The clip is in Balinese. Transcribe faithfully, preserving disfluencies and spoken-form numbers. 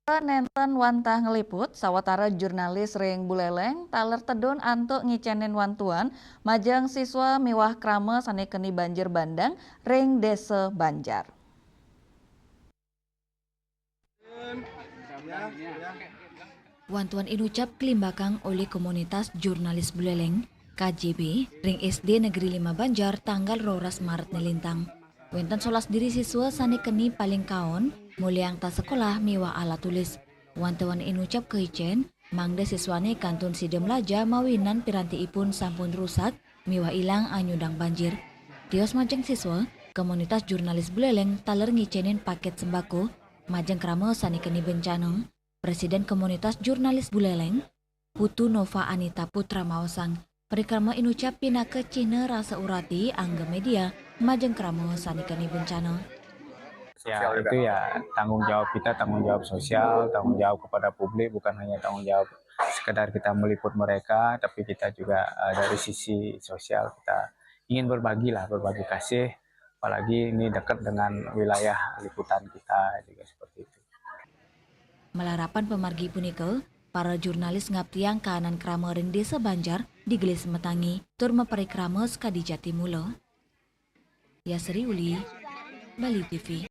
Nénten wantah ngliput, sawatara jurnalis ring Buleleng taler tedun antuk ngicénin wantuan majeng siswa miwah krama sané keni banjir bandang ring Désa Banjar. Wantuan inucap kalimbakang olih Komunitas Jurnalis Buleleng, K J B, ring S D Negeri lima Banjar tanggal roras Maret nélintang. Wénten solas diri siswa sané keni paling kaon, muliang tas sekolah miwah alat tulis. Wantuan inucap kaicén, mangda siswané kantun sida mlajar mawinan pirantiipun sampun rusak miwah ilang anyudang banjir. Tios majeng siswa, Komunitas Jurnalis Buleleng taler ngicénin pakét sembako majeng krama sané keni bencana. Presiden Komunitas Jurnalis Buleleng, Putu Nova Anita Putra maosang, parikrama inucap pinaka cihna rasa urati angga média majeng krama sané keni bencana. Ya, itu ya tanggung jawab kita, tanggung jawab sosial, tanggung jawab kepada publik, bukan hanya tanggung jawab sekedar kita meliput mereka, tapi kita juga, eh, dari sisi sosial kita ingin berbagi lah, berbagi kasih, apalagi ini dekat dengan wilayah liputan kita juga seperti itu. Malarapan pamargi punika, para jurnalis ngaptiang kaanan krama ring Désa Banjar digelis matangi tur maparikrama sakadi jati mula. Yasri Uli, Bali T V.